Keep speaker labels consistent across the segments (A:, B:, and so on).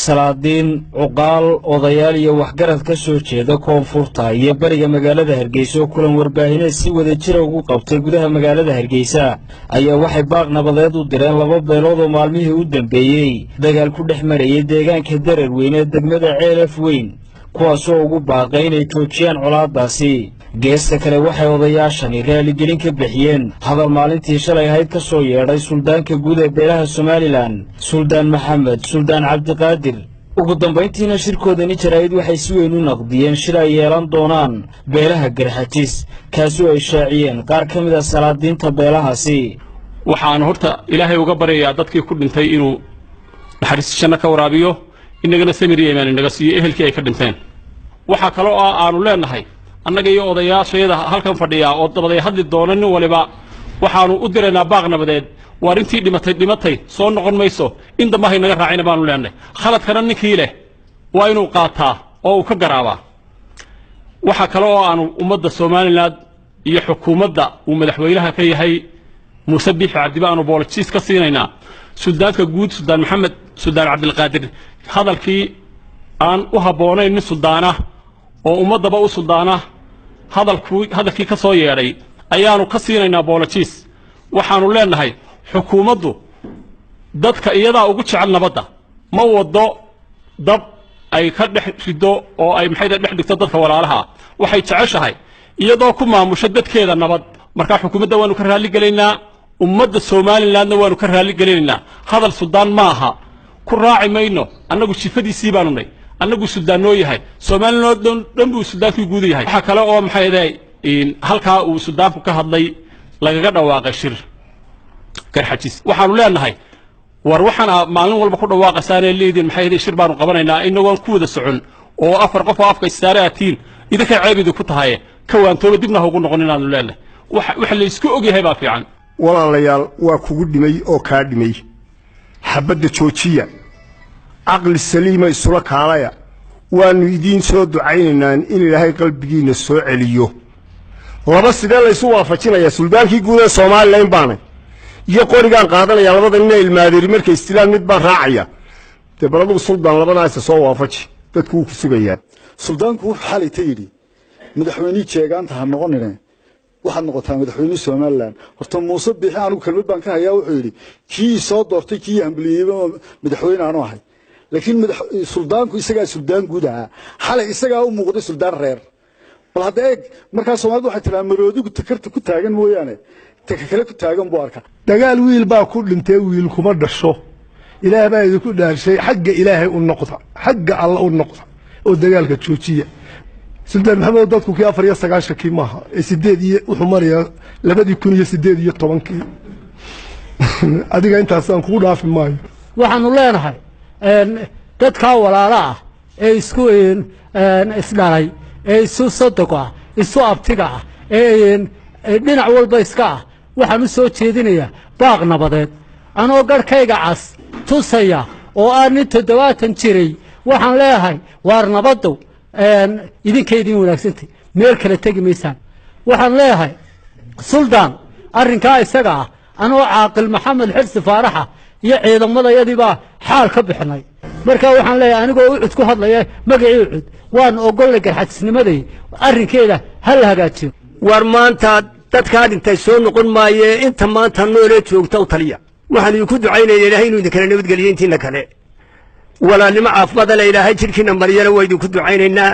A: Salaadiin, cuqaal, odayaal iyo waxgarad ka soo jeeda koonfurta iyo bariga magaalada Hargeysa oo kulan warbaahineed si wada jira ugu qabtay gudaha magaalada Hargeysa ayaa waxay baaq nabadeed u direen laba beelood oo maalmihii u dambeeyey dagaal ku dhex marayay deegaanka Dararweyne ee degmada Ceelaf Weyn, kuwaasoo ugu baaqay inay joojiyaan colaadaasi. Geesta kale, waxay odayaashani raaligelin ka bixiyeen hadal maalintii shalay ahayd ka soo yeedhay suldaanka guud ee beelaha Somalilan, Suldaan Maxamed Suldaan Cabdiqaadir. Ugu dambayntiina, shirkoodani jaraa'id waxay si weyn u naqdiyeen shir ay yeelan doonaan beelaha Garxajis, kaasoo ay shaaciyeen qaar ka mid a salaadiinta beelahaasi.
B: Waxaan horta Ilaahay uga baryayaa dadkii ku dhintay inuu naxariis janno ka waraabiyo, inagana samir iyo imaan inaga siiyo ehelkii ay ka dhinteen. Waxaa kaloo ah aanu leenahay, annaga iyo odayaashayada halkan fadhiyaa oo dabaday hadli doona nin waliba, waxaanu u diraynaa baaq nabadeed. Waar intii dhimatay dhimatay, soo noqon mayso, in dambe haynaga raacina baanu leenahay. Khaladkana ninkii leh waa inuu qaataa oo uu ka garaabaa. Waxaa kale oo aanu ummadda Somaliland iyo xukuumadda uu madaxweynaha ka yahay Muuse Biixi Cabdiba aanu apologies ka siinaynaa suldaanka guud, Suldaan Maxamed Suldaan Cabdilqaadir, hadalkii aan u habboonayn nin suldaana oo ummaddaba u suldaana hadalkii ka soo yeedhay ayaanu ka siinaynaa apologies. Waxaanu leenahay, xukuumaddu dadka iyadaa ugu jecel nabadda, ma waddo dab ay ka dhex rido oo ay maxay dhex dhigto dadka walaalaha. Waxay jeceshahay iyadoo ku maamusho dadkeeda nabad. Markaa xukuumadda waanu ka raalli gelaynaa, ummadda Somalilandna waanu ka raalli gelinaynaa. Hadal suldaan ma aha, ku raaci mayno. Annagu jifadiisii baanu nay, annagu suldaan noo yahay, Somaliland dhan buu suldaankii guud yahay. Waxaa kale oo maxay halkaa uu suldaanku ka hadlay lagaga dhawaaqay shir Garxajis. Waxaanu leenahay, war waxaana maalin walba ku dhawaaqaysaanee leediin maxay shir baanu qabanaynaa, inagoon ku wada socon oo afar qof oo afka istaare atiin, idinka ceeb idinku tahaye, ka waantooba, dibna ha ugu noqon inaanu leenahay. Waxa la isku ogyahay baa fiican.
C: Walaalayaal, waa kugu dhimay oo kaa dhimay. Xabadda joojiya, caqli saliima isula kaalaya. Waannu idiin soo ducaynaynaa in Ilaahay qalbigiinna soo celiyo. Laba sidee laysu waafajinayaa? Suldaankii guud ee Somalilan baanay iyo qorigaan qaadanaya. Labada nina ilmaadeeri markay istilaan mid baan raacaya. Dee bal adugu, suldaan, labadaasa soo waafaji, dadku wuu ku sugayaa.
D: Suldaanku wuxuu xalayta yidhi, madaxweynihii jeegaanta ha noqonine, waxaad noqotaa madaxweynihii Somalilan. Horta Muuse Biixi anigu kelmad baan ka hayaa. Wuxuu yidhi, kii soo doortay, kii hambaliyeyba madaxweyne aanu ahay. Laakiin suldaanku isagaa suldaan guud ahaa, xalay isagaa u muuqday suldaan reer. Bal hadda eeg, markaa Soomaalidu waxay tidhaha, maroodigu takarta ku taagan mooyaane taka kale ku taagan buu arkaa.
E: Dagaal wiil baa ku dhintay, wiil kuma dhasho. Ilaah baa idinku dhaarshay, xagga Ilaahay u noqda, xagga Alla u noqda oo dagaalka joojiya. Suldaan Maxamed, dadku kii 94-kii maaha ee sideed iyo wuxuu marayaa 2018-kii. Adiga intaasaan kugu dhaafi maayo.
F: Waxaanu leenahay, dadkaa walaalo ah ee isku isdhalay, ee isu sodogo ah, isu abtiga ah, ee dhinac walba iska ah, waxaan u soo jeedinayaa baaq nabadeed. Anoo garhkayga cas tusaya oo ah nin 70 jiray, waxaan leeyahay, waar nabaddu idinka idin wanaagsantay, meel kale tegi maysaan. Waxaan leeyahay, suldaan, arrinkaa isaga ah anoo Caaqil Maxamed Xirsi Faaraxa iyo ciidamadayadiibaa xaal ka bixinay. Marka waxaan leeyahay, anigoo Ucud ku hadlaya magacii Ucud, waan ogollay Garxajisnimaday, arrinkeeda ha la hagaajiyo.
G: War maanta dadkaa dhintay soo noqon maayee, inta maanta noolee joogta u taliya. Waxaan idinku ducaynaya Ilaahay inuu idinkala nabadgeliyo, intiina kale walaalnimo caafimaadana Ilaahay jidhkiina mariyana waa idinku ducaynaynaa.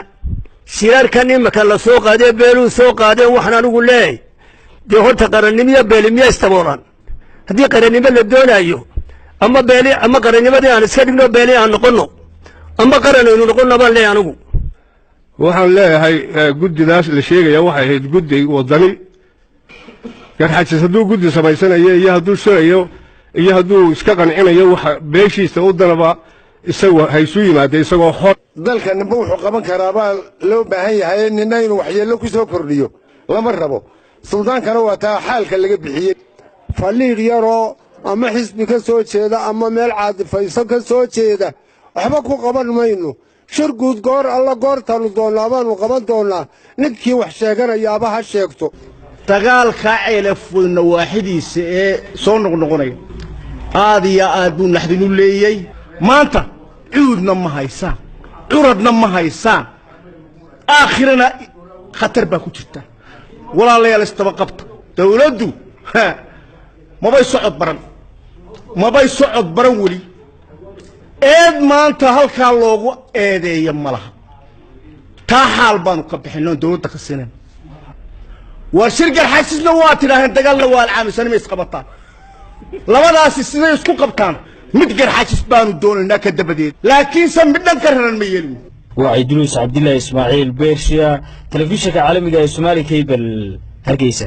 G: Shirarkan imika la soo qaadee beeluu soo qaadeen, waxaan anigu leeyahay, dee horta qarannimiyo beelimiyo istaboolan. Haddii qarannimo la doonaayo, ama beeli ama qarannimadii aan iska dhigno, beeli aan noqonno ama qaran aynu noqonno baan leeyahay anigu.
E: Waxaan leeyahay, guddidaas la sheegaya waxay ahayd guddi wadani. Garxajis hadduu guddi samaysanayo iyo hadduu shirayo iyo hadduu iska qancinayo waxa beeshiisa u danaba, isagu haysu yimaada isagoo xor.
C: Dalka ninba wuxuu qaban karaa baa loo baahan yahay. Nina inuu waxyeello ku soo kordhiyo lama rabo. Suldaankana waa taa xaalka laga bixiyey.
H: Faliiq yaroo ama xisbi ka soo jeeda ama meel caadifayso ka soo jeeda waxba ku qaban mayno. Shir guud goor alla goortaannu doonnaa baannu qaban doonnaa. Ninkii wax sheeganayaaba ha sheegto.
I: Dagaalka Ceelafweyn nawaaxidiisa ee soo noqnoqonaya aad iyo aad buu naxdin u leeyey. Maanta Cuudna ma haysaan, curadna ma haysaan, aakhirana khatar baa ku jirta. Walaalayaal, isdaba qabta. Dawladdu mabay socod baran, mabay socod baran weli. Eed maanta halkaa loogu eedeeya ma laha. Taa xaal baanu ka bixinay oon dawladda ka siinayn. Waa shir Garxajisna waa tidhaaheen, dagaalna waa alcaamisan. Ma isqabataan labadaasi? Siday isku qabtaan? Mid Garxajis baanu doonaynaa ka dabadeed, laakiinse mid dhan ka raran ma yeelin.
A: Waa Ciiduluus Cabdilaahi Ismaaciil Beershiya, telefishinka caalamiga ee Somaali Cable, Hargeysa.